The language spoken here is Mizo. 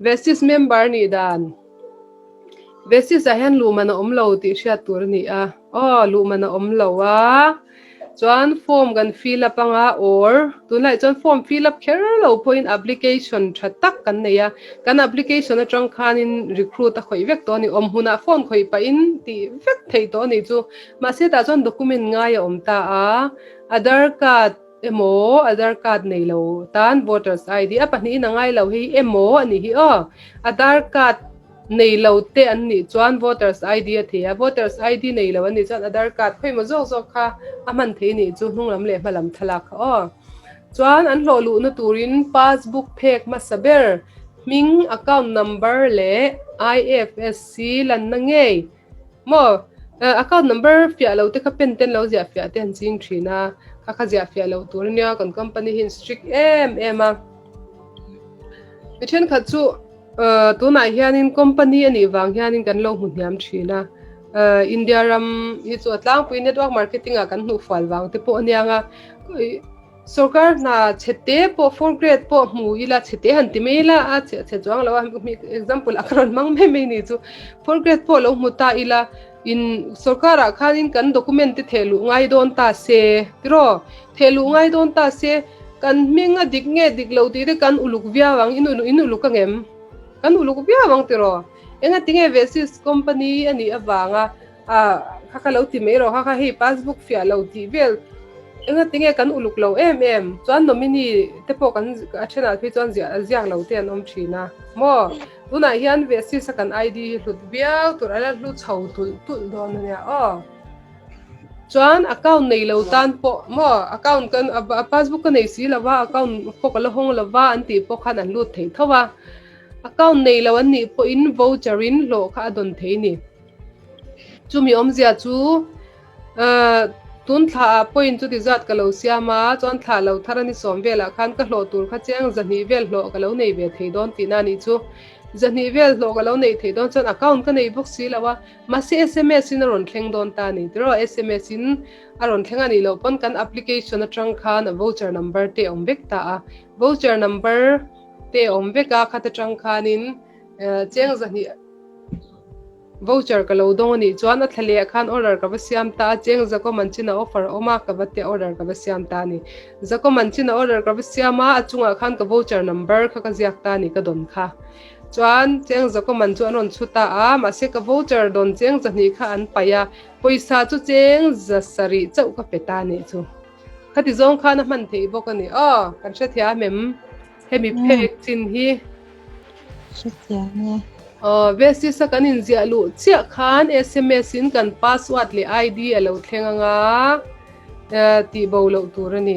Vestige member nih dan. Vestige ah hian luh man a awm lo tih hriat tur a ni a. Aw, luh man a awm lo a. Chuan form kan fill up anga or tunlai chuan form fill up kher lo pawhin application tha tak kan nei a. Kan application atang khanin recruit a khawih vek tawh a ni. Awm hunah phone khawih pahin tih vek theih tawh a nih chu. Mahse tah chuan document ngai a awm ta a. Aadhar card emaw Aadhar card nei lo tan voters ID a pahnihin a ngai lo hei emaw a nih hi aw. Aadhar card nei lo te an nih chuan voters ID a thei a, voters ID nei lo an nih chuan Aadhar card khawi maw zawk zawk kha a hman thei nih chu hnung lam leh hma lam thlalak kha aw. Chuan an hlawh luhna turin passbook phek hmasa ber hming, account number leh IFSC lanna ngei maw account number fiah lo te kha pen ten lo ziah fiah te an ching thin a, kha kha ziah fiah loh tur ania kan company hi an strict em em a. Mi thenkhat chu Tunah hianin company a nih vang hianin kan lo hmu hniam thin a, India ram hi chu a tlangpui network marketing ah kan hnuh fual vang te pawh a niang a, sorkar hna chhete pawh fourth grade pawh hmu ila chhete han ti mai ila a chhe chuang lo a, example a ka rawn hmang mai mai ni chu fourth grade pawh lo hmu ta ila In sorkar ah khanin kan document te theh luh ngai dawn ta se tiraw? Theh luh ngai dawn ta se kan hming a dik nge dik lo tih te kan uluk viau ang, in in uluk ang em? Kan uluk viau ang tiraw? Enga tinge Vesis company a nih avanga ah kha kha lo ti mai rawh kha kha hei passbook fiah lo tih vel enga tinge kan uluk lo em em? Chuan nominee te pawh kan a thenah phei chuan ziah ziak lo te an awm thin a maw? Tunah hian Vesis a kan ID hi hlut viau tur a la hlu chho tulh tulh dawn a nia aw. Chuan account nei lo tan pawh maw account kan a passbook ka nei si lo va account pawh ka la hawng lo va an tih pawh khan an lut thei tho a. Account nei lo an nih pawhin voucher in hlawh kha a dawn thei ni. Chumi awmzia chu Tun thla ah point chu ti zat ka lo siam a, chuan thla lo thar a ni sawm velah khan ka hlawh tur kha cheng zahnih vel hlawh ka lo nei ve thei dawn tihna a nih chu. Zahnih vel hlawh ka lo neih theih dawn chuan account ka nei bawk si lo a, mahse sms in a rawn thleng dawn ta a ni tiraw, sms in a rawn thleng a nih loh pawn kan application atang khan a voucher number te a awm vek ta a, voucher number te a awm vek a, khat atang khanin cheng zahnih Voucher ka lo dawng a nih chuan a thla leh khan order ka va siam ta a, cheng Zakom an chin a offer a awm a, ka va tia order ka va siam ta a ni. Zakom an chin a order ka va siam a, a chungah khan ka voucher number kha ka ziak ta a ni ka dawn kha. Chuan cheng Zakom an chu an rawn chhu ta a, mahse ka voucher dawn cheng zahnih kha an paih a, pawisa chu cheng za sarih chauh ka pe ta a nih chu. Khati zawng khan a hman theih bawk a ni. Aw, kan hrethiam em? Hemi phek chin hi. Hrethiam e. Aw, Vestis a kan inziah luh chiah khan sms in kan password leh ID a lo thleng anga tih bo loh tur a ni.